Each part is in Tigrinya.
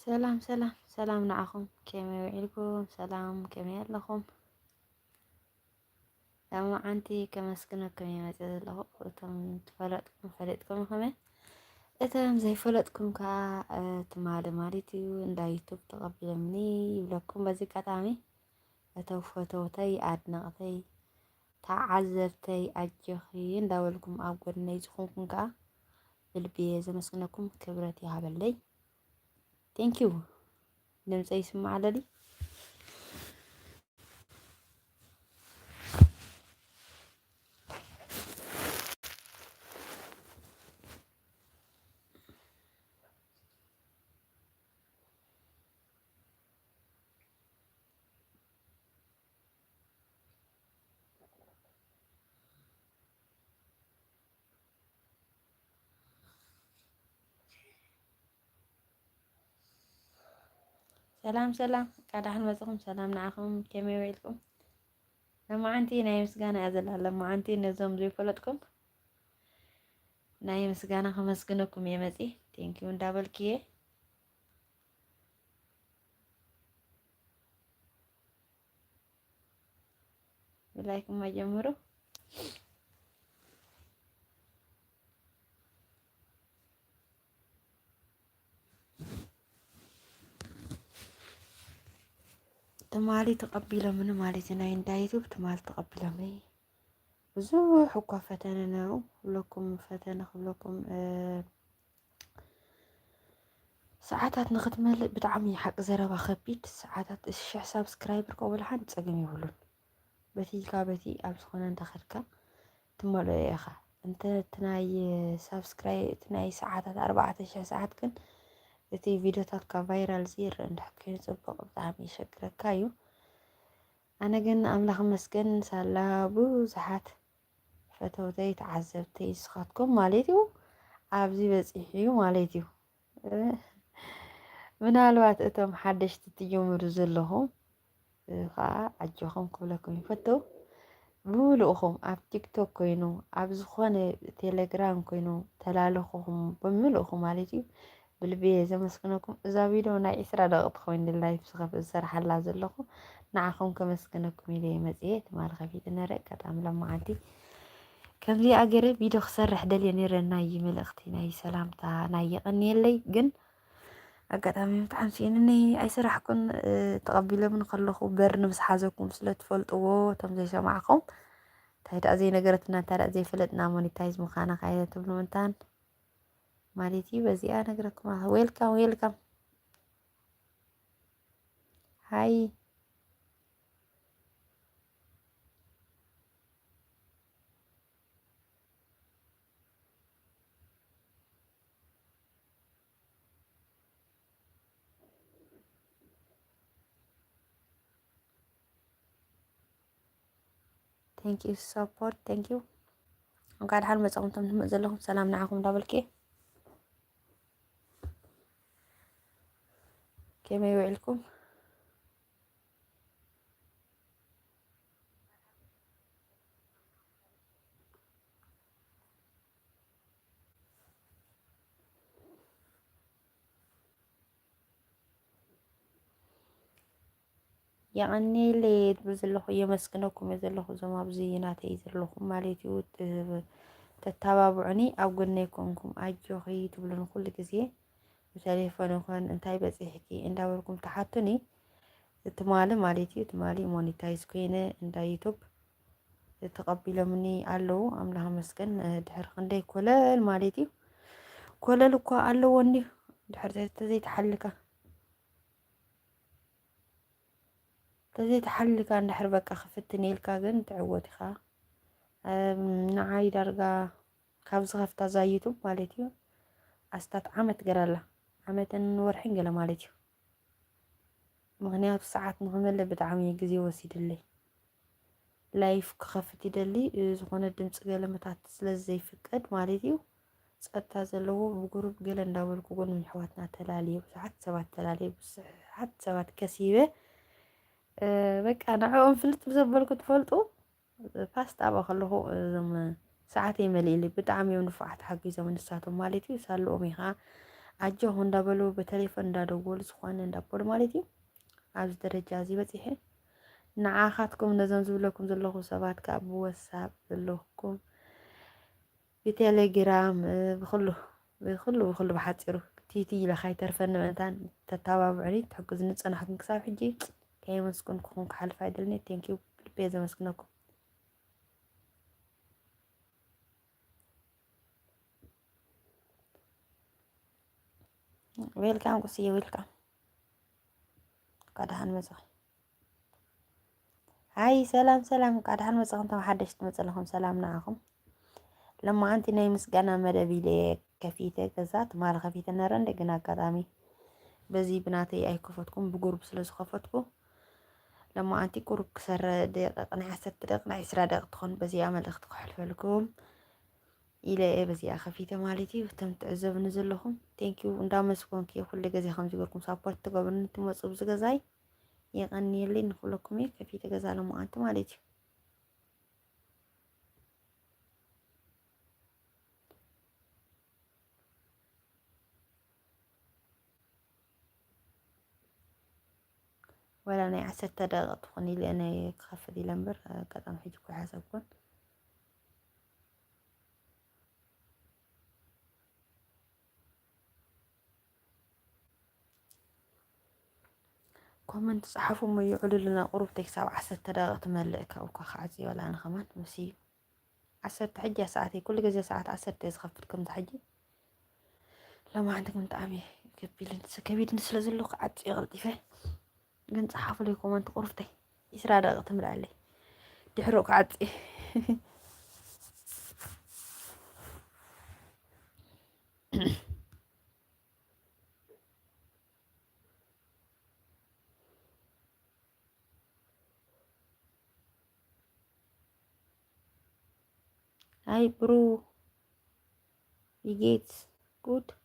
ሰላም ሰላም ሰላም ንዓኹም፣ ከመይ ውዒልኩም? ሰላም፣ ከመይ ኣለኹም? ሎማዓንቲ ከመስግነኩም እየ መፅእ ዘለኹ። እቶም ትፈለጥኩም ፈለጥኩም ኢኹም፣ እቶም ዘይፈለጥኩም ከዓ፣ እ፣ ትማሊ ማለት እዩ እንዳ ዩቱብ ተቐቢሎምኒ ይብለኩም። በዚ ኣጋጣሚ እቶም ፈተውተይ፣ ኣድነቕተይ፣ ተዓዘብተይ ኣጆኺ እንዳበልኩም ኣብ ጎድነይ ዝኾንኩም ከዓ ብልቢ እየ ዘመስግነኩም። ክብረት ይሃበለይ። ቴንኪዩ። ድምፀይ ይስማዕ ኣለሊ? ሰላም ሰላም፣ እንኳዕ ደሓን መጻኹም። ሰላም ንዓኹም፣ ከመይ ውዒልኩም? ሎማዓንቲ ናይ ምስጋና እያ ዘላ። ሎማዓንቲ ነዞም ዘይፈለጥኩም ናይ ምስጋና ከመስግነኩም እየ መጺ። ቴንኪዩ እንዳበልክየ። ብላይክ እማ ጀምሩ። ትማሊ ተቐቢሎምኒ ማለት እዩ። ናይ እንዳ ዩቱብ ትማሊ ተቐቢሎምኒ። ብዙሕ እኳ ፈተነ ነይሩ፣ ክብለኩም ፈተነ ክብለኩም፣ እ፣ ሰዓታት ንኽትመልእ ብጣዕሚ እዩ ሓቂ ዘረባ ከቢድ። ሰዓታት ሽሕ ሳብስክራይበር ከብልሓን ጸገም የብሉን። በቲ ኢልካ በቲ ኣብ ዝኾነ እንተኸድካ ትመልኦ ኢኻ። እንተ እቲ ናይ ሳብስክራይ-፣ እቲ ናይ ሰዓታት ኣርባዕተ ሽሕ ሰዓት ግን እቲ ቪድዮታትካ ቫይራል ዘይረአ እንድሕር ኮይኑ ጽቡቕ፣ ብጣዕሚ ይሸግረካ እዩ። ኣነ ግን ኣምላኽ ይመስገን ሳላ ብዙሓት ፈተውተይ፣ ተዓዘብተይ፣ ንስኻትኩም ማለት እዩ፣ ኣብዚ በጺሑ እዩ ማለት እዩ። ምናልባት እቶም ሓደሽቲ ትጅምሩ ዘለኹም፣ እ፣ ኸዓ ኣጆኹም ክብለኩም ይፈቱ። ብምሉእኹም ኣብ ቲክቶክ ኮይኑ፣ ኣብ ዝኾነ ቴሌግራም ኮይኑ፣ ተላለኹኹም ብምሉእኹም ማለት እዩ። ብልቢ እየ ዘመስግነኩም። እዛ ቪድዮ ናይ ዒስራ ደቂቕ ትኸውን ላይፍ ዝኸፍ-፣ ዝሰርሓላ ዘለኹ፣ ንዓኹም ከመስግነኩም ኢለ እየ መጽየ። ትማሊ ከፊተ ነረ፣ ኣጋጣሚ ሎማዓንቲ ከምዚኣ ገይረ ቪድዮ ክሰርሕ ደልየ ነይረ፣ ናይ መልእኽቲ፣ ናይ ሰላምታ፣ ናይ የቐንየለይ። ግን ኣጋጣሚ ብጣዕሚ ስኢንኒ ኣይሰራሕኩን። እ፣ ተቐቢሎምኒ ከለኹ በር ምስ ሓዘኩም ስለ ትፈልጥዎ፣ እቶም ዘይሰማዕኹም፣ እንታይ ደኣ ዘይነገረትና፣ እንታይ ደኣ ዘይፈለጥና፣ ሞኒታይዝ ምዃና ካየ ትብሉ ምንታን ማለት እዩ። በዚኣ ነግረኩም ኣለኹ። ዌልካም፣ ዌልካም። ሃይ። Thank you support, thank you። እንኳዕ ደሓን መጻኹም እቶም ትመጽእ ዘለኹም፣ ሰላም ንዓኹም እንዳበልኪ። ከመይ ውዒልኩም? የቐንየለይ ትብል ዘለኹ፣ የመስግነኩም እየ ዘለኹ፣ እዞም ኣብዚ ናተይ ዘለኹም ማለት እዩ። ት-፣ ተተባብዑኒ፣ ኣብ ጎነይ ኮንኩም ኣጆኺ ትብሉኒ ኩሉ ግዜ። ብቴሌፎን ይኹን እንታይ በጺሕኪ እንዳበልኩም ትሓቱኒ፣ ትማሊ ማለት እዩ፣ ትማሊ ሞኒታይዝ ኮይነ እንዳ ዩቱብ ተቐቢሎምኒ ኣለዉ። ኣምላኽ ይመስገን። እ፣ ድሕሪ ክንደይ ኮለል ማለት እዩ። ኮለል እኳ ኣለዎ እንድዩ። ድሕሪ ዘ-፣ ተዘይተሓልካ፣ ተዘይተሓልካ እንድሕር በቃ ክፍትን ኢልካ ግን ትዕወት ኢኻ። እም፣ ንዓይ ዳርጋ ካብ ዝኸፍታ እዛ ዩቱብ ማለት እዩ፣ ኣስታት ዓመት ገለ ኣላ። ዓመትን ወርሕን ገለ ማለት እዩ። ምኽንያቱ ሰዓት ንኽመልእ ብጣዕሚ እዩ ግዜ ወሲድለይ። ላይፍ ክኸፍት ይደሊ፣ እ፣ ዝኾነ ድምፂ ገለ ምታት ስለ ዘይፍቀድ ማለት እዩ። ጸጥታ ዘለዎ ብጉሩብ ገለ እንዳበልኩ ጎኖም ኣሕዋትና ተላልየ፣ ብዙሓት ሰባት ተላልየ፣ ብዙሓት ሰባት ከሲበ፣ እ፣ በቃ ንዕኦም ፍልጥ ብዘበልኩ ትፈልጡ፣ ፋስት ኣብኣ ከለኹ እዞም ሰዓተይ መሊእሊ ብጣዕሚ እዮም ንፉዓት ሓጊዞም ንሳቶም ማለት እዩ። ሳልኦም ኢኻ ኣጆኹ እንዳበሉ ብቴሌፎን እንዳደወሉ ዝኾነ እንዳበሉ ማለት እዩ። ኣብዚ ደረጃ እዚ በጺሐ። ንዓኻትኩም ነዞም ዝብለኩም ዘለኹ ሰባት ከኣ ብወሳብ ዘለኹም ብቴሌግራም፣ እ፣ ብኹሉ፣ ብኹሉ፣ ብኹሉ ብሓጺሩ ቲቲ ኢለ ካይተርፈኒ ምእንታን ተተባብዑኒ፣ ትሕግዙኒ ዝጸናሕኩም ክሳብ ሕጂ ከየመስገንኩኹም ክሓልፍ ኣይደልን እየ። ቴንኪዩ፣ ብልቢ እየ ዘመስግነኩም። ዌልካም ቁስየ፣ ዌልካም። እንኳዕ ደሓን መጻኹም። ሃይ፣ ሰላም፣ ሰላም፣ እንኳዕ ደሓን መጻኹም። እቶም ሓደሽቲ መጸለኹም፣ ሰላም ንዓኹም። ለማዓንቲ ናይ ምስጋና መደብ ኢለ ከፊተ ገዛ፣ ትማሊ ከፊተ ነረ፣ እንደ ግን ኣጋጣሚ በዚ ብናተይ ኣይከፈትኩም፣ ብጉሩብ ስለ ዝኸፈትኩ፣ ለማዓንቲ ቁሩብ ክሰረ ደቂቕ፣ ናይ ዓሰርተ ደቂቕ፣ ናይ ዕስራ ደቂቕ ትኾን፣ በዚኣ መልእኽቲ ከሕልፈልኩም ኢለ እየ በዚኣ ከፊተ ማለት እዩ። እቶም ትዕዘብኒ ዘለኹም፣ ቴንኪዩ፣ እንዳመስገንኩ እየ። ኩሉ ግዜ ከምዚ ገርኩም ሳፖርት ትገብሩኒ ትመጹ ኣብዚ ገዛይ፣ የቐንየለይ ንኹለኩም እየ። ከፊተ ገዛ ለማዓንቲ ማለት እዩ። ወላ ናይ ዓሰርተ ደቂቕ ትኹን ኢለ ናይ ክኸፍት ኢለ እምበር፣ ኣጋጣሚ ሕጂ እኮ ኣይሓሰብኩን። ኮመንት ጸሓፉ እሞ ይውዕሉልና። ቁሩብ ተይ ክሳብ ዓሰርተ ደቂቕ ትመልእ፣ ካብኡ እኳ ክዓጽ ይበላ። ኣነ ከማን ምስ እዩ ዓሰርተ ሕጂ እያ ሰዓተይ፣ ኩሉ ግዜ ሰዓት ዓሰርተ እየ ዝኸፍት ከምዛ ሕጂ። ሎማዓንቲ ግን ብጣዕሚ ከቢድን ስ-፣ ከቢድን ስለ ዘሎ ክዓጽ እየ ቀልጢፈ። ግን ጸሓፉለይ ኮመንት ቁሩብ ተይ፣ ዕስራ ደቂቕ ትምልኣለይ። ድሕሪኡ ክዓጽ እየ። Hi, bro. Wie geht's? Gut?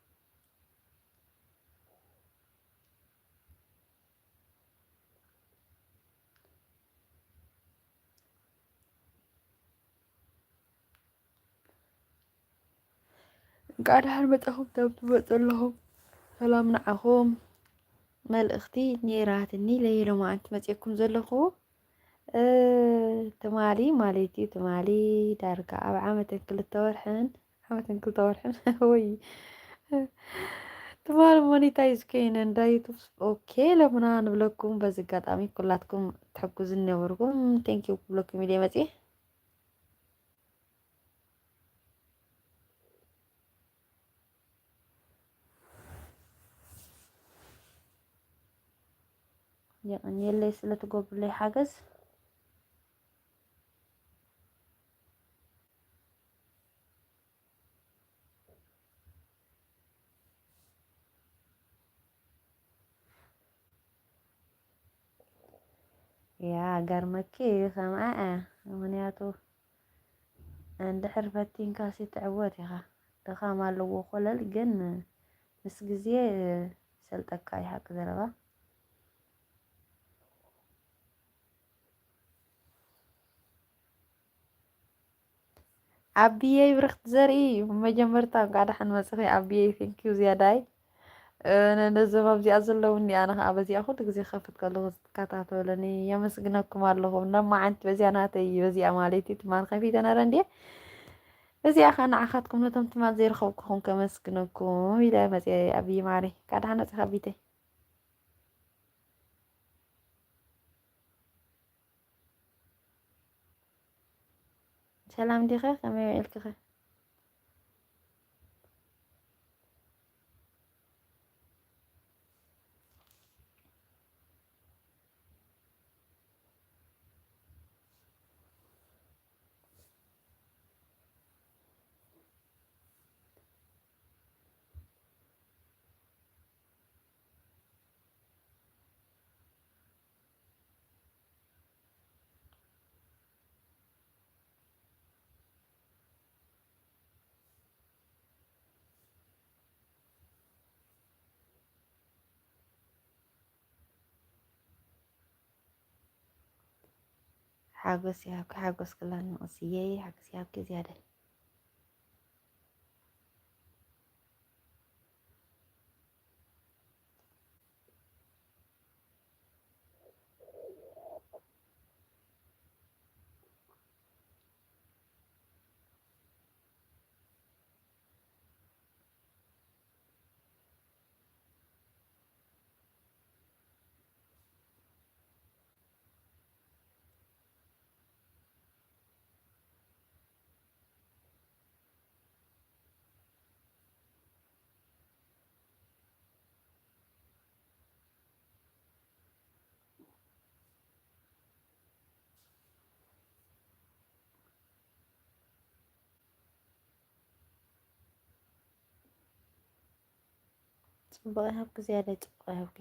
እንኳዕ ደሓን መጻኹም። እቶም ትመጹ ኣለኹም፣ ሰላም ንዓኹም። መልእኽቲ ነይራትኒ ለይሎማዓንቲ መጺኤኩም ዘለኹ፣ እ፣ ትማሊ ማለት እዩ። ትማሊ ዳርጋ ኣብ ዓመትን ክልተ ወርሕን፣ ዓመትን ክልተ ወርሕን፣ ወይ፣ ትማሊ ሞኒታይዝ ኮይነ እንዳ ዩቱብ። ኦኬ፣ ለምና ንብለኩም። በዚ ኣጋጣሚ ኩላትኩም ትሕግዙኒ ነበርኩም፣ ቴንኪው ክብለኩም ኢለ መጺኤ። የቐንየለይ ስለ ትገብሩለይ ሓገዝ። ያ ገርመኪ ከምኣ እያ። ምኽንያቱ እንድሕር ፈቲንካሲ ትዕወት ኢኻ። ድኻም ኣለዎ ኮለል፣ ግን ምስ ግዜ ይሰልጠካ እዩ ሓቂ ዘረባ። ኣቢየይ ብርኽቲ ዘርኢ፣ መጀመርታ እንኳዕ ደሓን መጽኺ ኣቢየይ፣ ቴንኪዩ ዝያዳይ። እ፣ ነ-፣ ነዞም ኣብዚኣ ዘለውኒ ኣነ ኸኣ በዚኣ ኩሉ ግዜ ክኸፍት ከለኹ ዝከታተሉኒ የመስግነኩም ኣለኹ። እኖ መዓንቲ በዚኣ ናተይ፣ በዚኣ ማለት እዩ፣ ትማል ከፊተ ነረ እንድየ። በዚኣ ኸኣ ንዓኻትኩም ነቶም ትማል ዘይረኸብኩኹም ከመስግነኩም ኢለ መጽየ። ኣቢይ ማሪ፣ እንኳዕ ደሓን መጽኺ ኣቢተይ። ሰላም ዲኸ? ከመይ ውዒልክኸ? ሓጎስ ይሃብኪ፣ ሓጎስ ክላን መቕስየይ፣ ሓጎስ ይሃብኪ ዝያደ። ጽቡቕ ይሃብኪ፣ ዝያዳ ጽቡቕ ይሃብኪ።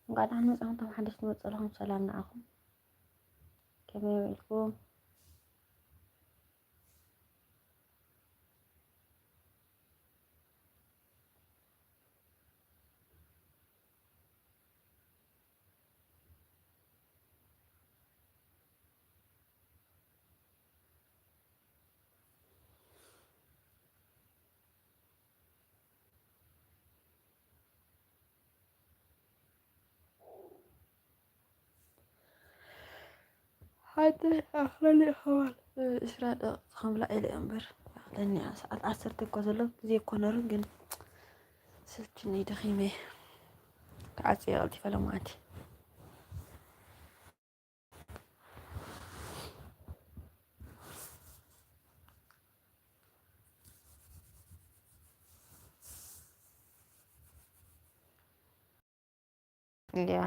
እንኳዕ ደሓን መጻኹም፣ እቶም ሓደሽቲ ትመጹ ዘለኹም ሰላም ንዓኹም። ከመይ ውዒልኩም? ሓንቲ ኣኽለኒ ኸባል ዕስራ ደቂቕ ከምላ ኢለ እምበር፣ ኣኽለኒ ሰዓት ዓሰርተ እኮ ዘሎ ግዜ እኮ ነሩ፣ ግን ስልችኒ፣ ደኺመ። ክዓጽዮ ቀልጢፈ ሎማዓንቲ። ያ።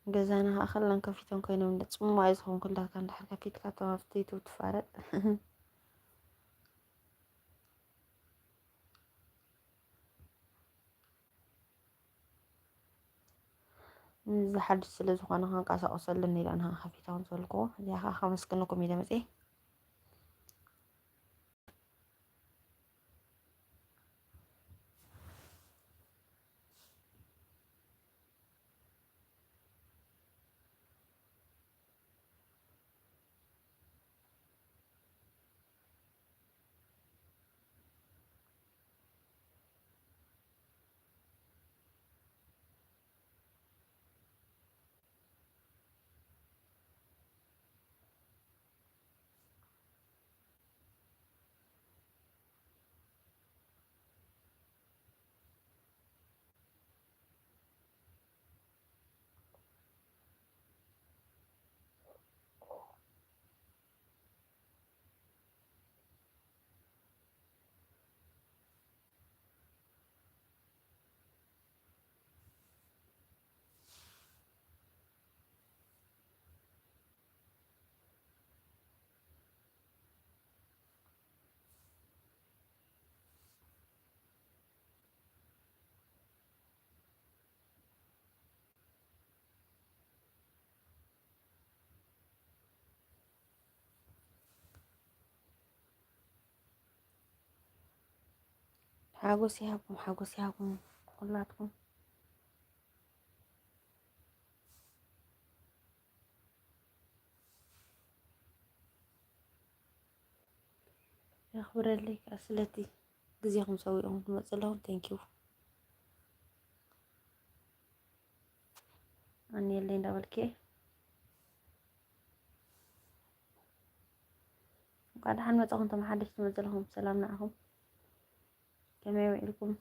ገዛና ኸዓ ኸለን ከፊቶም ኮይኖም እንደ ጽሙቕ እዩ ዝኾንኩ እንዳካ እንድሕር ከፊትካ እቶም ኣብቲ ዩቱብ ትፋረጥ። እዚ ሓድሽ ስለ ዝኾነ ከንቀሳቕሰሉ እኒኢለ ንሃ ከፊታ እውን ዝበልክዎ። እዚኣ ኸዓ ከመስግነኩም ኢለ መጽየ። ሓጎስ ይሃብኩም፣ ሓጎስ ይሃብኩም ኩላትኩም። የኽብረለይ ከዓ ስለቲ ግዜኹም ሰዊእኹም ትመፁ ኣለኹም። Thank you። ኣንየለይ እንዳበልኪ። እንኳዕ ደሓን መጻኹም፣ እቶም ሓደሽቲ መጽለኹም ሰላም ንዓኹም። ከመይ ውዒልኩም?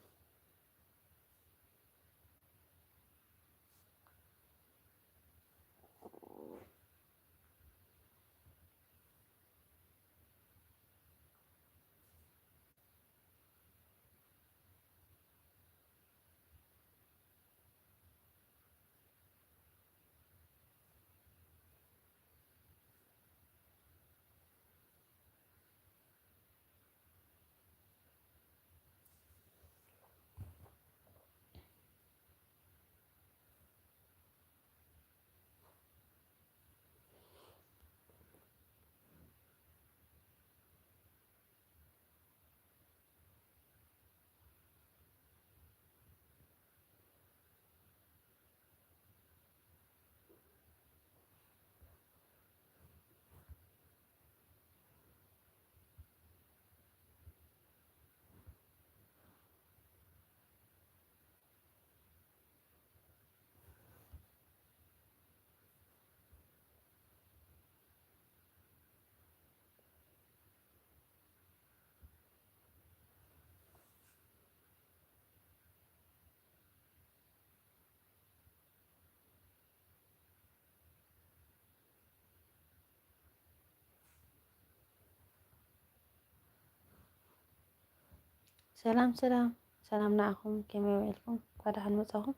ሰላም ሰላም ሰላም ንዓኹም፣ ከመይ ውዒልኩም? እንኳ ደሓን መጻኹም።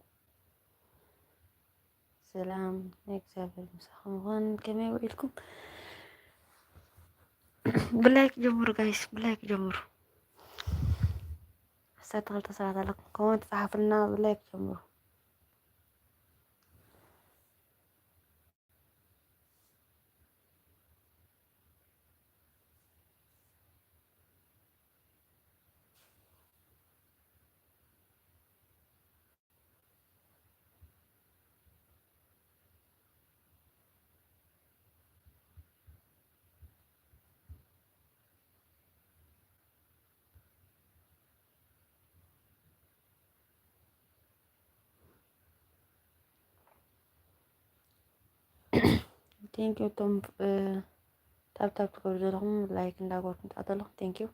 ሰላም ናይ እግዚኣብሔር ምሳኹም ይኹን። ከመይ ውዒልኩም? ብላይክ ጀምሩ ጋይስ፣ ብላይክ ጀምሩ። ዓሰርተ ክልተ ሰባት ኣለኩም፣ ኮመንት ጸሓፉልና፣ ብላይክ ጀምሩ። ቴንኪዩ እቶም ታብታብ ትገብሩ ዘለኹም፣ ላይክ እንዳገበርኩም ትኣተለኹም፣ ቴንኪዩ።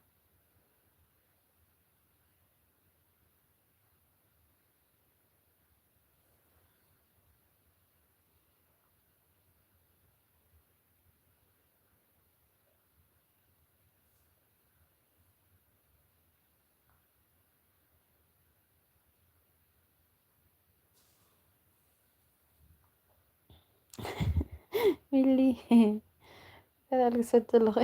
ሚሊ ፈላል ክሰቲ ኣለኹ።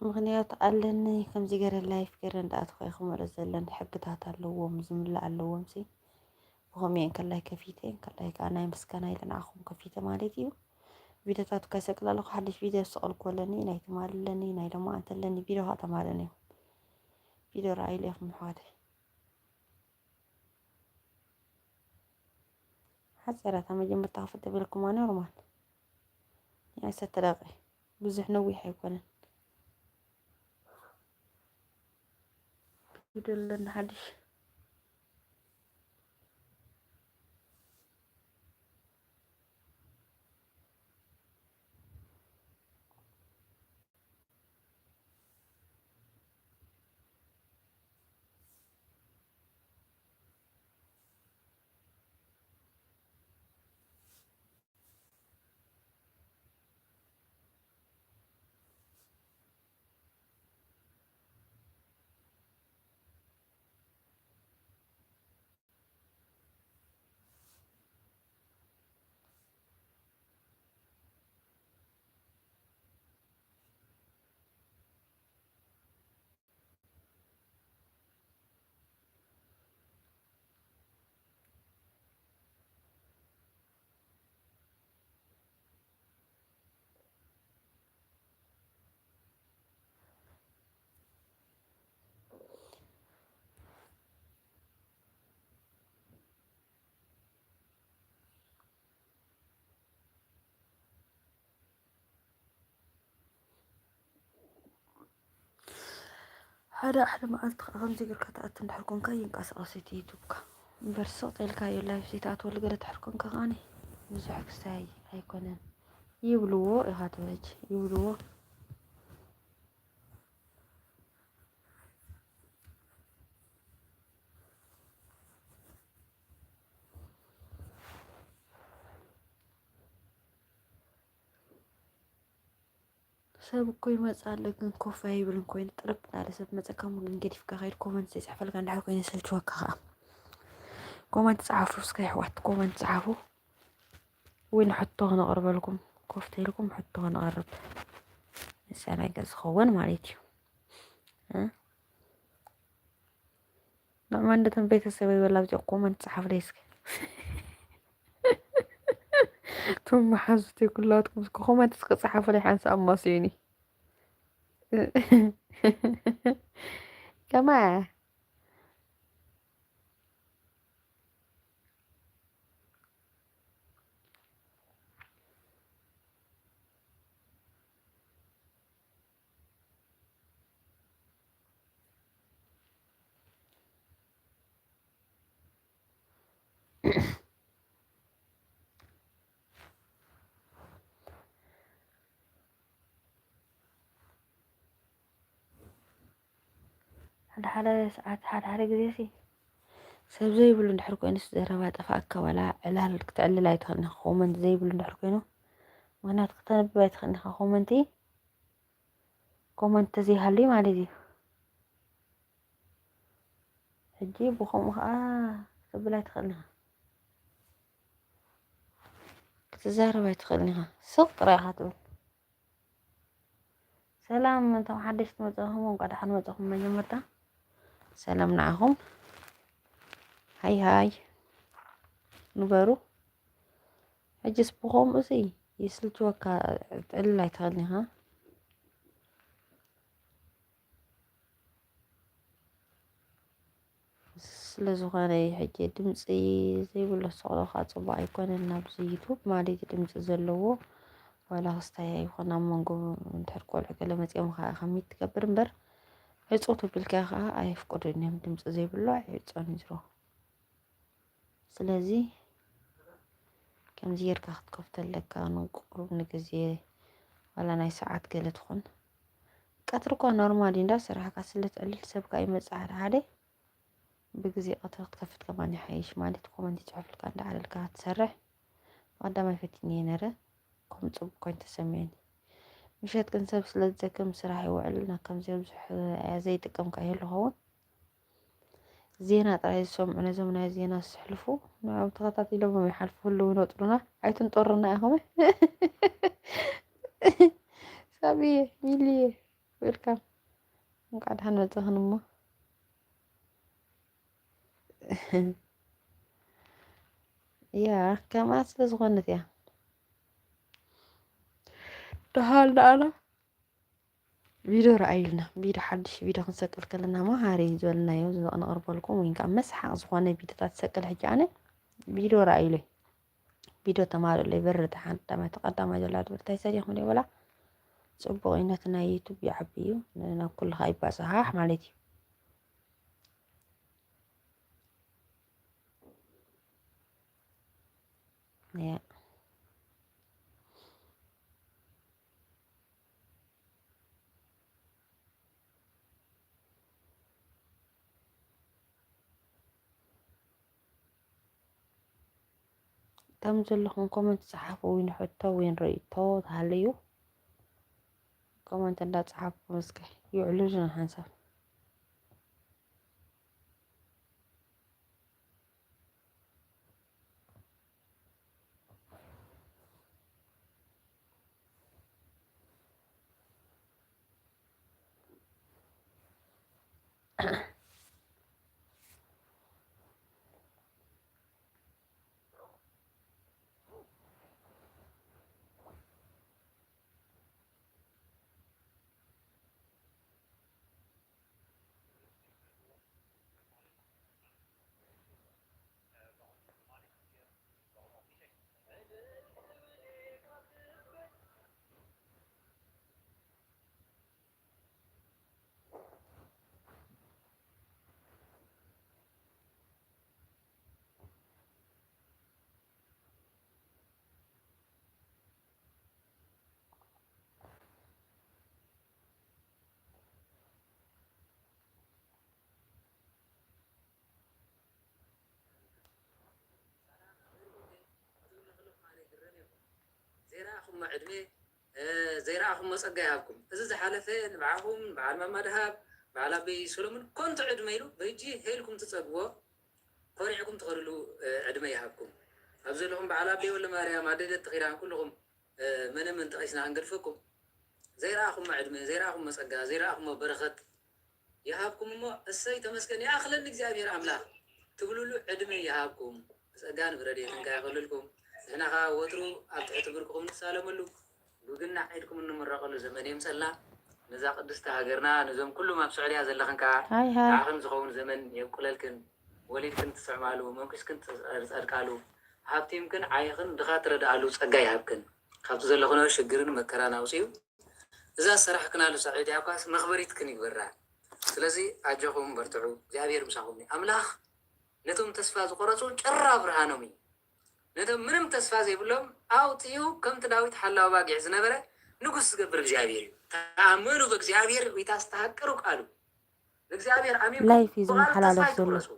ምኽንያት ኣለኒ፣ ከምዚ ገይረ ላይፍ ገይረ እንዳኣተኹ እየ ክመልኦ ዘለኒ። ሕግታት ኣለዎም፣ ዝምላእ ኣለዎም ሲ። ብኸምኡ እየ እንከላይ ከፊተ፣ እንከላይ ከዓ ናይ ምስጋና ኢለ ንዓኹም ከፊተ ማለት እዩ። ቪድዮታት ከይሰቅል ኣለኹ፣ ሓድሽ ቪድዮ ዝሰቐልኩ ኣለኒ፣ ናይ ትማሊ ኣለኒ፣ ናይ ሎማዓንቲ ኣለኒ፣ ቪድዮ ከዓ ተማልእኒ እዩ። ቪድዮ ረኣይሉ ኢኹም ኣሕዋተይ። ሓፂራታ መጀመርታ ክፍት ተቢልኩማ ኖርማል። ናይ ሰተ ደቂ ብዙሕ ነዊሕ ኣይኮነን። ቪድዮ ኣለና ሓድሽ። ሓደ ሓደ መዓልቲ ከዓ ከምዚ ጌርካ ትኣቱ እንድሕር ኮንካ ይንቀሳቐስ እቲ ዩቱብካ። እምበር ስቕ ኢልካዮ ላይፍ ዘይትኣትወሉ ገለ ትሕር ኮንካ ከዓኒ ብዙሕ ክስታይ ኣይኮነን ይብልዎ ኢኻ ትበጅ ይብልዎ። ሰብ እኮ ይመጽእ ኣሎ፣ ግን ኮፍ ኣይብልን ኮይኑ ጥርብ እናለ ሰብ መጸካ እሞ ግን ገዲፍካ ከይድ ኮመንት ዘይጽሕፈልካ እንድሕር ኮይኑ ይሰልችወካ ከኣ። ኮመንት ጸሓፉ እስከ ኣሕዋት፣ ኮመንት ጸሓፉ። ወይ ንሕቶ ክነቕርበልኩም፣ ኮፍ ተይልኩም ሕቶ ክነቕርብ። ንሳ ነገር ዝኸውን ማለት እዩ። እ? ንዕማ እንደተን ቤተሰበይ በላ ኣብዚኣ ኮመንት ጸሓፍለይ እስከ። እቶም መሓዙተይ ኩላትኩም እስከ ኮመንት እስከ ጸሓፍለይ ሓንሳእ ኣማስዩኒ። ከማይ ሓደ ሓደ ሰዓት፣ ሓደ ሓደ ግዜ ሲ ሰብ ዘይብሉ እንድሕር ኮይኑስ፣ ዘረባ ጠፋእካ፣ ዋላ ዕላል ክትዕልል ኣይትኽእልን ኢኻ። ኮመንት ዘይብሉ እንድሕር ኮይኑ፣ ምኽንያቱ ክተንብብ ኣይትኽእልን ኢኻ። ኮመንቲ፣ ኮመንት ተዘይሃልዩ ማለት እዩ። ሕጂ ብኸምኡ ኸዓ ክትብል ኣይትኽእልን ኢኻ። ክትዛረብ ኣይትኽእልን ኢኻ። ስቕ ጥራይ ኢኻ ትብል። ሰላም፣ እቶም ሓደሽቲ መጻኹም እንኳዕ ደሓን መጻኹም። መጀመርታ ሰላም ንዓኹም። ሃይ ሃይ ንበሩ። ሕጅስ ብኸምኡ ሲ ይስልችወካ፣ ጥዕልል ኣይትኽእልን ኢኻ። ስለ ዝኾነ እዩ። ሕጂ ድምፂ ዘይብሎ ስቕ ኢልካ ጽቡቕ ኣይኮነን። ናብዚ ዩቱብ ማለት እዩ ድምፂ ዘለዎ ዋላ ክስታይ ኣይኮን። ኣብ መንጎ እንድሕር ቆልዑ ገለ መፂኦም ከዓ ከሚት ትገብር እምበር፣ ዕፁ ትብልካ ከዓ ኣየፍቅዱን እዮም። ድምፂ ዘይብሎ ኣይዕፆን እዩ ዝሮ። ስለዚ ከምዚ ጌርካ ክትከፍቶ ኣለካ። ንቁሩብ ንግዜ ዋላ ናይ ሰዓት ገለ ትኹን። ቀትሪ እኳ ኖርማል እዩ፣ እንዳ ስራሕካ ስለ ትዕልል ሰብካ ይመጽእ ሓደ ሓደ። ብግዜ ቀትሪ ክትከፍት ከማን ይሓይሽ፣ ማለት ኮመንት ይጽሕፍልካ እንዳ ዓለልካ ክትሰርሕ። ብቐዳማይ ፈቲንየ ነረ፣ ከም ጽቡቕ ኮይኑ ተሰሚዑኒ። ምሸት ግን ሰብ ስለ ዝደክም ስራሕ ይውዕል፣ ናብ ከምዚ ብዙሕ እያ ዘይጥቀም ከየሉ ኸውን። ዜና ጥራይ ዝሰምዑ፣ ነዞም ናይ ዜና ዝስሕልፉ፣ ንዕኦም ተኸታቲሎም እዮም ይሓልፉ፣ ህልው ይነጥሩና። ኣይትንጠሩና ኢኹም። ሳብየ፣ ሚልየ፣ ዌልካም። እንኳዕ ደሓን መጻኽን እሞ። ያ፣ ከምኣ ስለ ዝኾነት እያ። ደሓን ደኣና ቪድዮ ረኣዩልና። ቪድዮ፣ ሓድሽ ቪድዮ ክንሰቅል ከለና መሃሪ ዝበልናዮ ነቕርበልኩም፣ ወይ ከዓ መስሓቕ ዝኾነ ቪድዮታት ሰቅል። ሕጂ ኣነ ቪድዮ ረኣዩለይ፣ ቪድዮ ተማልኡለይ። በርትዓ፣ ቀዳማይ ተቐዳማይ ዘላ ድብርታይ ሰዲኹም ይበላ። ጽቡቕ እዩ፣ ነቲ ናይ ዩቱብ ይዓቢ እዩ፣ ናብ ኩሉ ከዓ ይባጽሓሕ ማለት እዩ። ያ። ከም ዘለኹም ኮመንት ጸሓፉ፣ ወይ ንሕቶ ወይ ንርእይቶ ተሃለዩ ኮመንት እንዳጸሓፍኩም እስከ ይውዕሉልና ሓንሳብ። ዘይረኣኹሞ ዕድመ፣ እ፣ ዘይረኣኹሞ ጸጋ ይሃብኩም። እዚ ዝሓለፈ ንብዓኹም፣ በዓል ማማ ደሃብ፣ በዓል ኣበይ ሰሎሞን ኮንቶ ዕድመ ኢሉ፣ ብሕጂ ሄልኩም ትጸግቦ፣ ኮሪዕኩም ትኸድሉ፣ እ፣ ዕድመ ይሃብኩም። ኣብ ዘለኹም በዓል ኣበይ ወልደማርያም፣ ኣደይ ለተኺዳን፣ ኩልኹም፣ እ፣ መነ መን ጠቒስና ክንገድፈኩም? ዘይረኣኹሞ ዕድመ፣ ዘይረኣኹሞ ጸጋ፣ ዘይረኣኹሞ በረኸት ይሃብኩም እሞ፣ እሰይ ተመስገን ይኣኽለኒ እግዚኣብሔር ኣምላኽ ትብሉሉ ዕድመ ይሃብኩም። ብጸጋን ብረድኤትን ከ ያኸልልኩም። ንሕና ኸኣ ወትሩ ኣብ ትሕቲ ብርክኹም ንሳለመሉ፣ ብግናዕ ኢድኩም እንምረቐሉ ዘመን የምጸልና። ነዛ ቅድስቲ ሃገርና፣ ነዞም ኩሉም ኣብ ስዑድያ ዘለኽን ከኣ፣ ሃይ፣ ሃይ። ንዓኽን ዝኸውን ዘመን የብቁለልክን። ወሊድክን ትስዕማሉ፣ መንኩስክን ትጸድቃሉ፣ ሃብቲምክን ዓይኽን ድኻ ትረድኣሉ ጸጋ ይሃብክን። ካብቲ ዘለኽንዮ ሽግርን መከራን ኣውጽኡ። እዛ ዝሰራሕክናሉ ሳዕቤት ያኳስ መኽበሪትክን ይግበራ። ስለዚ ኣጆኹም በርትዑ፣ እግዚኣብሔር ምሳኹም እዩ። ኣምላኽ ነቶም ተስፋ ዝቆረጹ ጭራ ብርሃኖም እዩ። ነቶም ምንም ተስፋ ዘይብሎም ኣውጽኡ፣ ከምቲ ዳዊት ሓላው ባጊዕ ዝነበረ ንጉስ ዝገብር እግዚኣብሔር እዩ። ተኣመኑ በእግዚኣብሔር ወይታስተሃቅሩ ቃሉ። ንእግዚኣብሔር ኣሚንኩም ላይፍ እዩ ብቓሉ ተስፋ ዝመሓላለፍ ዘሎ። ኣይትቁረጹ።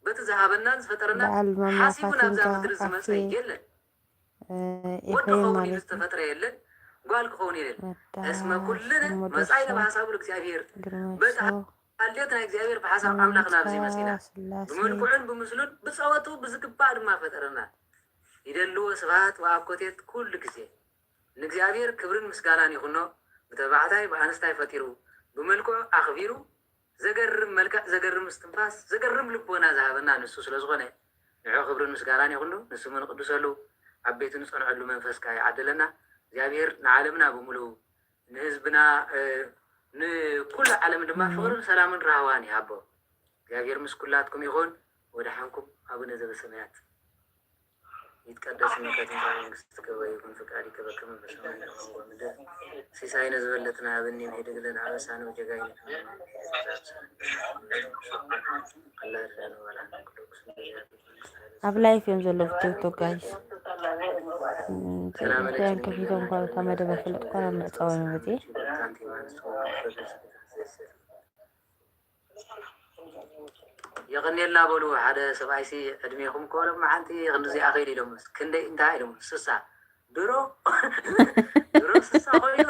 በቲ ዝሃበናን ዝፈጠረናን በዓል ማማ ሓሲቡ ናብዛ ፋቲንጋ ምድሪ ዝመጸ ኣፌ፣ የለን። እ፣ ወዲ ኤፍሬም ክኸውን ኢሉ ማለት እዩ። ዝተፈጥረ የለን፣ ጓል ክኸውን የለን። መታ እስመ ኩልነ ሞዶሳ መጻኢነ ብሓሳቡ ለእግዚኣብሔር። ግርማ በቲ ሾው። ኣልዮት ናይ እግዚኣብሔር ብሓሳብ ኣምላኽ ናብዚ መጺና። ስላሴ። ብምልክዑን ብምስሉን ብጸወቱ ብዝግባእ ድማ ፈጠረና። ይደልዎ ስብሃት ወኣኮቴት ኩሉ ግዜ። ንእግዚኣብሔር ክብርን ምስጋናን ይኹኖ። ብተባዕታይ ብኣንስታይ ፈጢሩ፣ ብመልክዑ ኣኽቢሩ፣ ዘገርም መልክዕ፣ ዘገርም እስትንፋስ፣ ዘገርም ልቦና ዝሃበና ንሱ ስለ ዝኾነ፣ ንዑ ክብርን ምስጋናን ይኹኖ። ንስሙ ንቅድሰሉ፣ ኣብ ቤቱ ንጸንዐሉ መንፈስካ ይዓድለና። እግዚኣብሔር ንዓለምና ብምሉኡ፣ ንህዝብና፣ እ፣ ንኩሉ ዓለም ድማ እም። ፍቕርን ሰላምን ራህዋን ይሃቦ። እግዚኣብሔር ምስ ኩላትኩም ይኹን። ወደሓንኩም። ኣቡነ ዘበሰማያት። ይትቀደስ ስምከ ትምጻእ መንግስትከ ወይኩን ፍቃድከ በከመ በሰማይ ከማሁ በምድር። ሲሳይነ ዝበለትነ ሀበነ ዮም ኅድግ ለነ አበሳነ ወጌጋየነ ከመ ንሕነኒ ንሕነኒ። አላ አድነነ ወአድኃነ ኩሉ ቅዱስ። ኣብ ላይፍ እዮም ዘለዉ ቲክቶክ ጋይስ። ሰላም ክያን ከፊቶም እኳ እታ መደብ ኣይፈለጥኳን ኣብ ምዕጻው እዮም መጽየ። የቐኔልና በሉ። ሓደ ሰብኣይሲ ዕድሜኹም እኮ ሎም ሓንቲ ክንድዚ ኣኸይድ ኢሎም። ክንደይ እንታይ ኢሎም? ስሳ። ድሮ ድሮ ስሳ ኮይኑ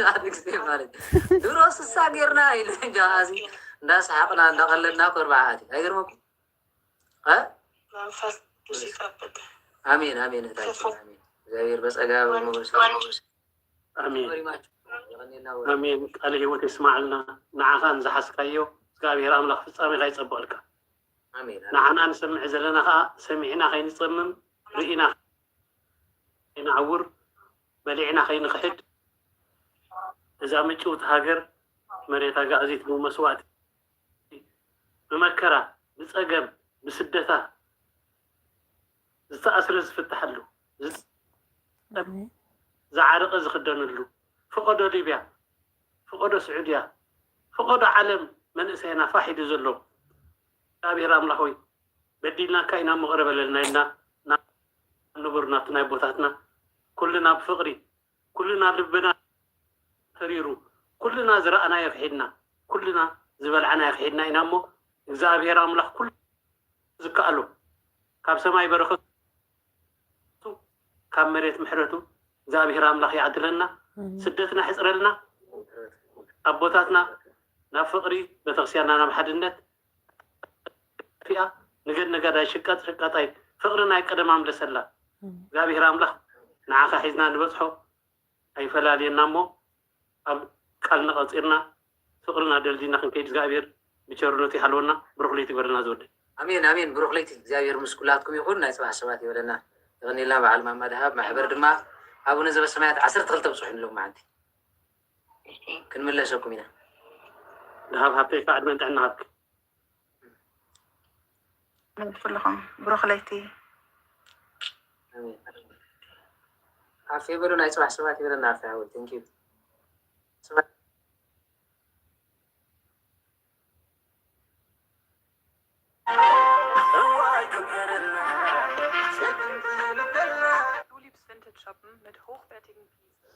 ሓደ ግዜ ማለት ድሮ ስሳ ጌርና ኢለ እንጃ። እዚ እንዳሰሓቕና እንዳቐለድና እኮ ኣርባዓ ዓዲ። ኣይገርመኩም? እ? መንፈስ ቅዱስ ይጠብቅ። ኣሜን፣ ኣሜን እህታችን፣ ኣሜን። እግዚኣብሔር በጸጋ ወን-፣ በሞገስ ወን-፣ ኣሜን። ይባርካችሁ። የቐኔልና ወ- ኣሜን። ቃለ ሕይወት የስማዕልና። ንዓኻን ዝሓዝካዮ እግዚኣብሔር ኣምላኽ ፍጻሜኻ ይጸብቐልካ። ኣሜን፣ ኣሜን። ንዓና ንሰምዕ ዘለና ኸኣ ሰሚዕና ከይንጸምም፣ ርኢና ከይንዓውር፣ በሊዕና ከይንኽሕድ፣ እዛ ምጭውቲ ሃገር መሬት ኣጋእዚት ብመስዋእቲ፣ ብመከራ፣ ብጸገም፣ ብስደታ ዝተኣስረ ዝፍታሐሉ፣ ዝጸ-፣ ኣሜን። ዝዓረቐ ዝኽደነሉ፣ ፈቐዶ ሊብያ፣ ፈቐዶ ስዑድያ፣ ፈቐዶ ዓለም መንእሰይና ፋሕ ኢሉ ዘሎ። እግዚኣብሔር ኣምላኽ ሆይ፣ በዲልናካ ኢና፣ ይቕረ በለልና ኢልና ናብ ንቡር ናብቲ ናይ ኣቦታትና ኩልና ብፍቕሪ፣ ኩልና ልብና ተሪሩ፣ ኩልና ዝረኣናዮ ክሒድና፣ ኩልና ዝበልዓናዮ ክሒድና ኢና እሞ፣ እግዚኣብሔር ኣምላኽ ኩሉ ዝከኣሎ ካብ ሰማይ በረኸቱ፣ ካብ መሬት ምሕረቱ እግዚኣብሔር ኣምላኽ ይዓድለና። ኣሜን። ስደትና ሕፅረልና። ኣቦታትና ናብ ፍቕሪ፣ ቤተክርስትያንና ናብ ሓድነት፣ ፊኣ ንገድ ነጋዳይ ሽቀጥ ሽቀጣይ ፍቕሪ ናይ ቀደም ኣምለሰላ። ኣሜን። እግዚኣብሔር ኣምላኽ ንዓኻ ሒዝና ንበጽሖ ኣይፈላልየና እሞ ኣብ ቃልና ቀጺርና ፍቕርና ደልዲልና ክንከይድ እግዚኣብሔር ብቸርነቱ ይሓልወና። ብሩኽ ለይቲ ይግበረና ዝወደይ። ኣሜን፣ ኣሜን። ብሩኽ ለይቲ እግዚኣብሔር ምስ ኩላትኩም ይኹን። ናይ ጽባሕ ሰባት ይበለና። የቐንየልና በዓል ማማ ደሃብ። ማሕበር ድማ ኣቡነ ዘበሰማያት ዓሰርተ ክልተ ብጽሑ ንሎም መዓንቲ ክንምለሰኩም ኢና። ደሃብ ሃብተይ ከዓ ዕድመን ጥዕና ሃብኪ። ኩልኹም ብሩኽ ለይቲ። ኣሜን። ዓፍ ይበሉ፣ ናይ ጽባሕ ሰባት ይበለና። ዓፍ ይበሉ። Thank you። Tulips Vintage Shoppen mit hochwertigen Fliesen.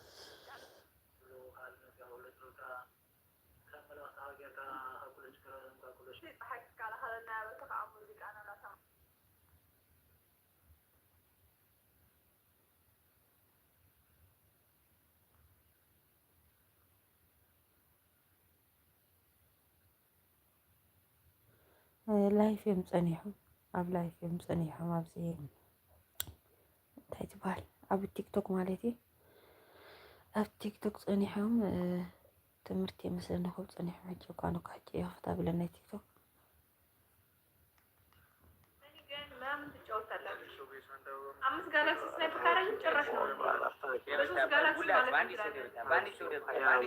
እ፣ ላይፍ እዮም ጸኒሖም፣ ኣብ ላይፍ እዮም ጸኒሖም። ኣብዚ እንታይ ትበሃል፣ ኣብ ቲክቶክ ማለት እዩ። ኣብ ቲክቶክ ጸኒሖም፣ እ፣ ትምህርቲ የመስለኒ ኮብ ጸኒሖም። ሕጂ እኳ ንኳ ሕጂ እየ ክፍታ ብለን ናይ ቲክቶክ። አምስት ጋላክሲ ስናይፐር ካረኝ ጭራሽ ነው። በሶስት ጋላክሲ ማለት እንችላለን።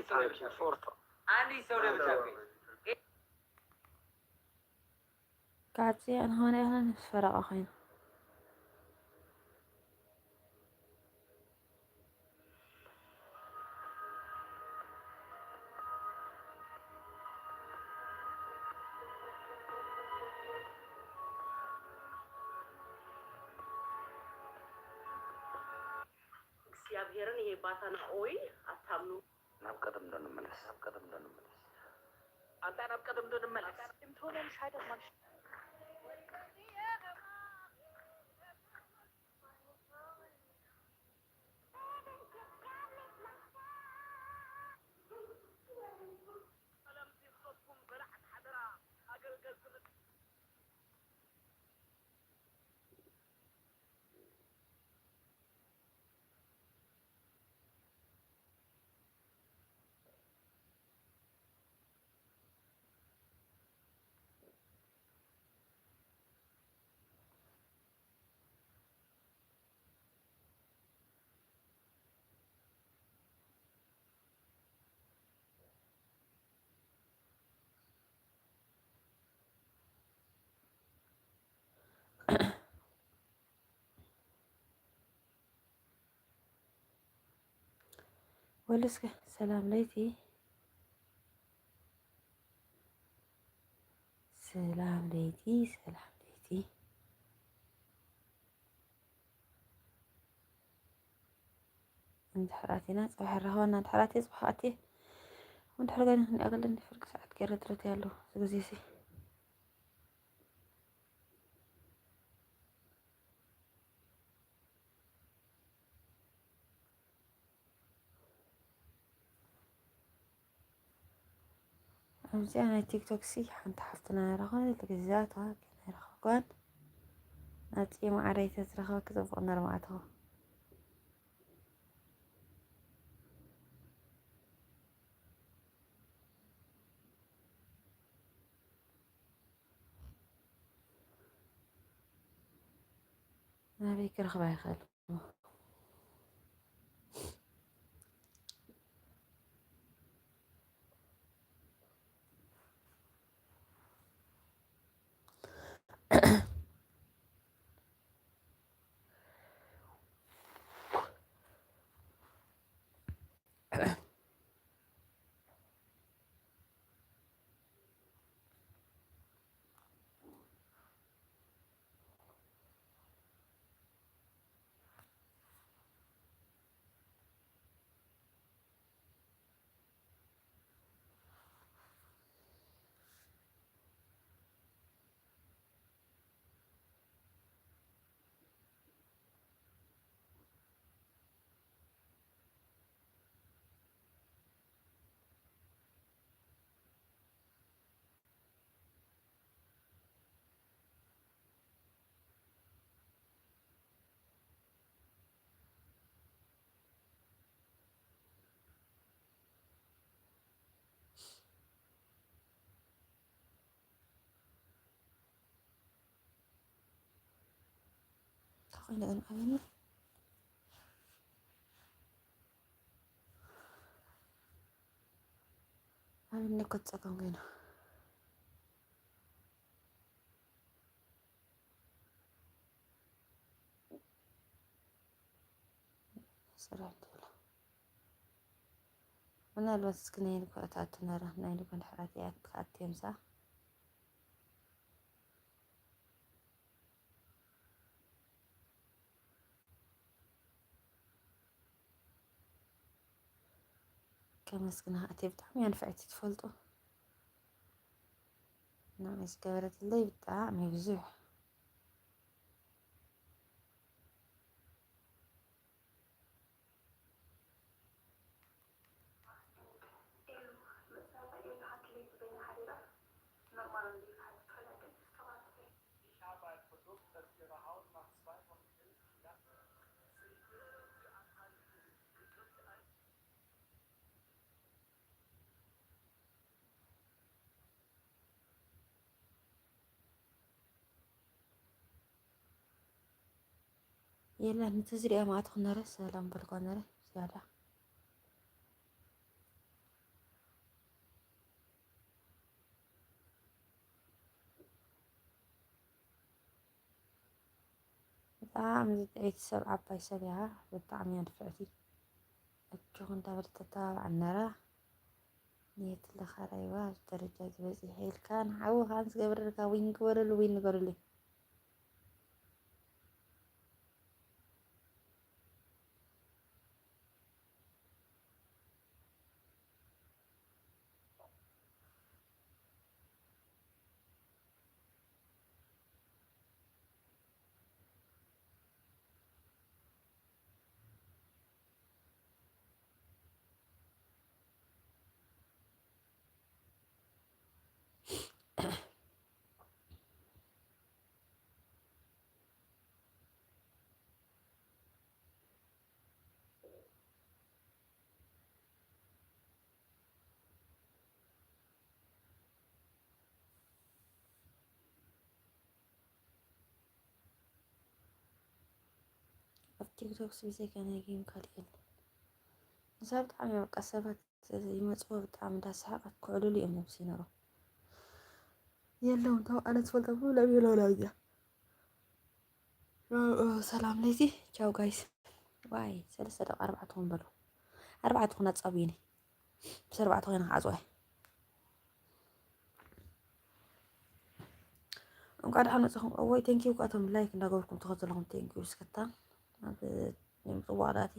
ካጽያ ንኾነ ያህል ምስ ፈረቐ ኮይኑ። እግዚኣብሔርን ይሄ ባታና ኦይ አታምኑ። ናብ ቀደም ዶ ንመለስ? ናብ ቀደም ዶ ንመለስ? ኣንታ ናብ ቀደም ዶ ንመለስ? ወሉ እስከ ሰላም ለይቲ፣ ሰላም ለይቲ፣ ሰላም ለይቲ። እንድሕር ኣቲና ጽባሕ ይራኸበና፣ እንድሕር ኣትየ ጽባሕ ኣትየ፣ እንድሕር ገና ክንዲ ኣገልኒ ፍርቂ ሰዓት ገይረ ድረትያ ኣለኹ። እዚ ግዜ ሲ ኣብዚኣ ናይ ቲክቶክ ሲ ሓንቲ ሓፍትና ይረኸበ፣ እቲ ግዜያት ዋክ ናይ ረኸብኳን ናፂ ማዕረይ ተዝረኸበ ክፅብቕ ነርማእተኹ። ናበይ ክረኽባ ይኽእል? ተኾይነ ግን ኣበኒ ኣበኒ እኮ ትጸገም ኮይና። ስራሕ ትብሎ። ምናልባት እስኪ ናይ ልኮ እታ እትነራ ናይ ልኮ እንድሕር ኣትያ ክትኣትዮም ሰኣ። ከመስግና እቴ ብጣዕሚ እያ ንፍዕቲ ትፈልጡ። ንዓይ ዝገበረትለይ ብጣዕሚ ብዙሕ። የለን፣ ንተዝሪኦ ማእቶ ክነረ ሰላም በልኳ ነረ ዝያዳ። ብጣዕሚ ዝጥዕይቲ ሰብ ዓባይ ሰብ እያ። ብጣዕሚ እያ ንፍዕቲ። እጆኹ እንዳበለት ተተባብዐን ነራ። ንየት ለኻ ራይዋ ኣብዚ ደረጃ ዝበፂሐ ኢልካ ንዓኡ ከዓ ዝገብረልካ ዊን ግበረሉ፣ ዊን ንገሩለይ። ኣብ ቲክቶክ ሲ ብዘይካ ናይ ጌም ካልእ የለን። ንሳ ብጣዕሚ እያ በቃ ሰባት ይመጽዎ ብጣዕሚ እንዳሰሓቀት ክዕልሉ እዮም ነብሲ ይነሮም። የለውን ተው ኣነ ዝፈልጦ ብሙሉ እዮም የለውን ኣብዚኣ። ሰላም ለይቲ ቻው ጋይስ። ዋይ ሰለስተ ደቂቃ ኣርባዕተ ኹን በሉ። ኣርባዕተ ኹን ኣጻብዩኒ። ምስ ኣርባዕተ ኮይና ክዓጽዋ እየ። እንኳዕ ደሓን መጻኹም። እወይ ቴንኪው እኳ እቶም ላይክ እንዳገበርኩም ትኸዱ ዘለኹም ቴንኪው። እስከታ ናብ ናይ ምጽዋዕ ዳቲ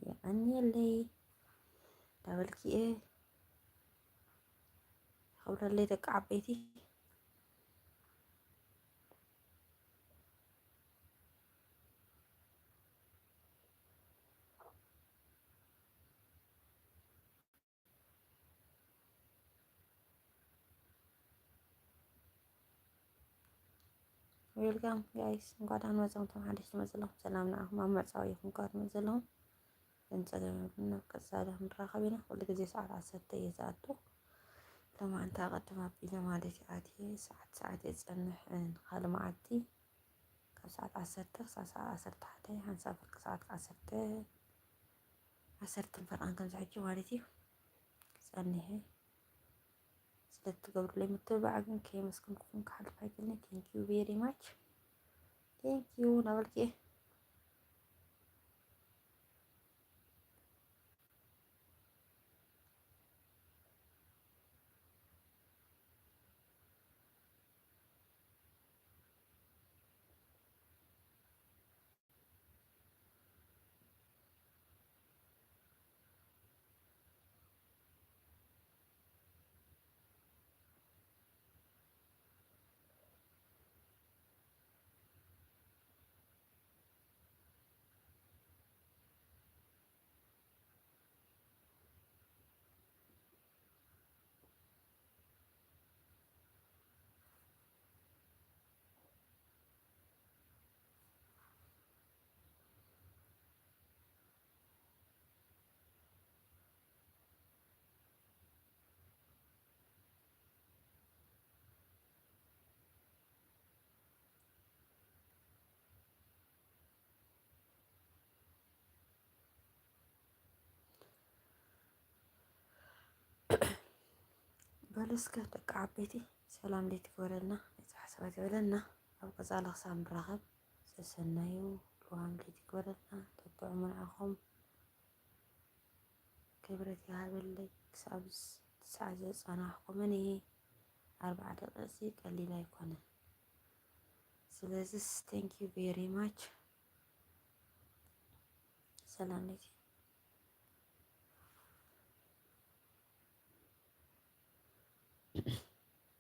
የቐንየለይ ዳበልኪ እየ። ክብረለይ ደቂ ዓበይቲ። ዌልካም ጋይስ፣ እንኳዕ ደሓን መጻኹም። እቶም ሓደሽቲ መጽ ዘለኹም ሰላም ንዓኹም። ኣብ መዕጸዊ ኢኹም እንኳዕ ትመጽ ዘለኹም። ግን ጸገም የብሉን፣ ኣብ ቀጻሊ ክንራኸብ ኢና። ኩሉ ግዜ ሰዓት ዓሰርተ እየ ዝኣቱ። ሎማዓንቲ ኣቐድም ኣቢለ ማለት እዩ ኣትየ፣ ሰዓት ሰዓት እየ ዝጸንሕ፣ እ፣ ንኻልእ መዓልቲ ካብ ሰዓት ዓሰርተ ክሳብ ሰዓት ዓሰርተ ሓደ፣ ሓንሳብ ፍርቂ ሰዓት ዓሰርተ፣ ዓሰርተን ፈርቓን ከምዚ ሕጂ ማለት እዩ ክጸንሕ እየ። ስለ እትገብሩለይ ምትብባዕ ግን ከየመስገንኩኹም ክሓልፍ ኣይክእልን። Thank you very much። Thank you እናበልኩ እየ። በሉ እስከ ደቂ ዓበይቲ ሰላም ለይቲ ግበረልና፣ ናይ ጽባሕ ሰባት ይበለና። ኣብ ቀጻሊ ክሳብ ንራኸብ ሰሰናዩ ልዋም ለይቲ ግበረልና። ተጥዕሙ ንዓኹም ክብረት ይሃበለይ። ክሳብ ዝ-፣ ሳዕ ዘጸናሕኩምን እየ። ኣርብዓ ደቂቕሲ ቀሊል ኣይኮነን። ስለዚስ thank you very much። ሰላም ለይቲ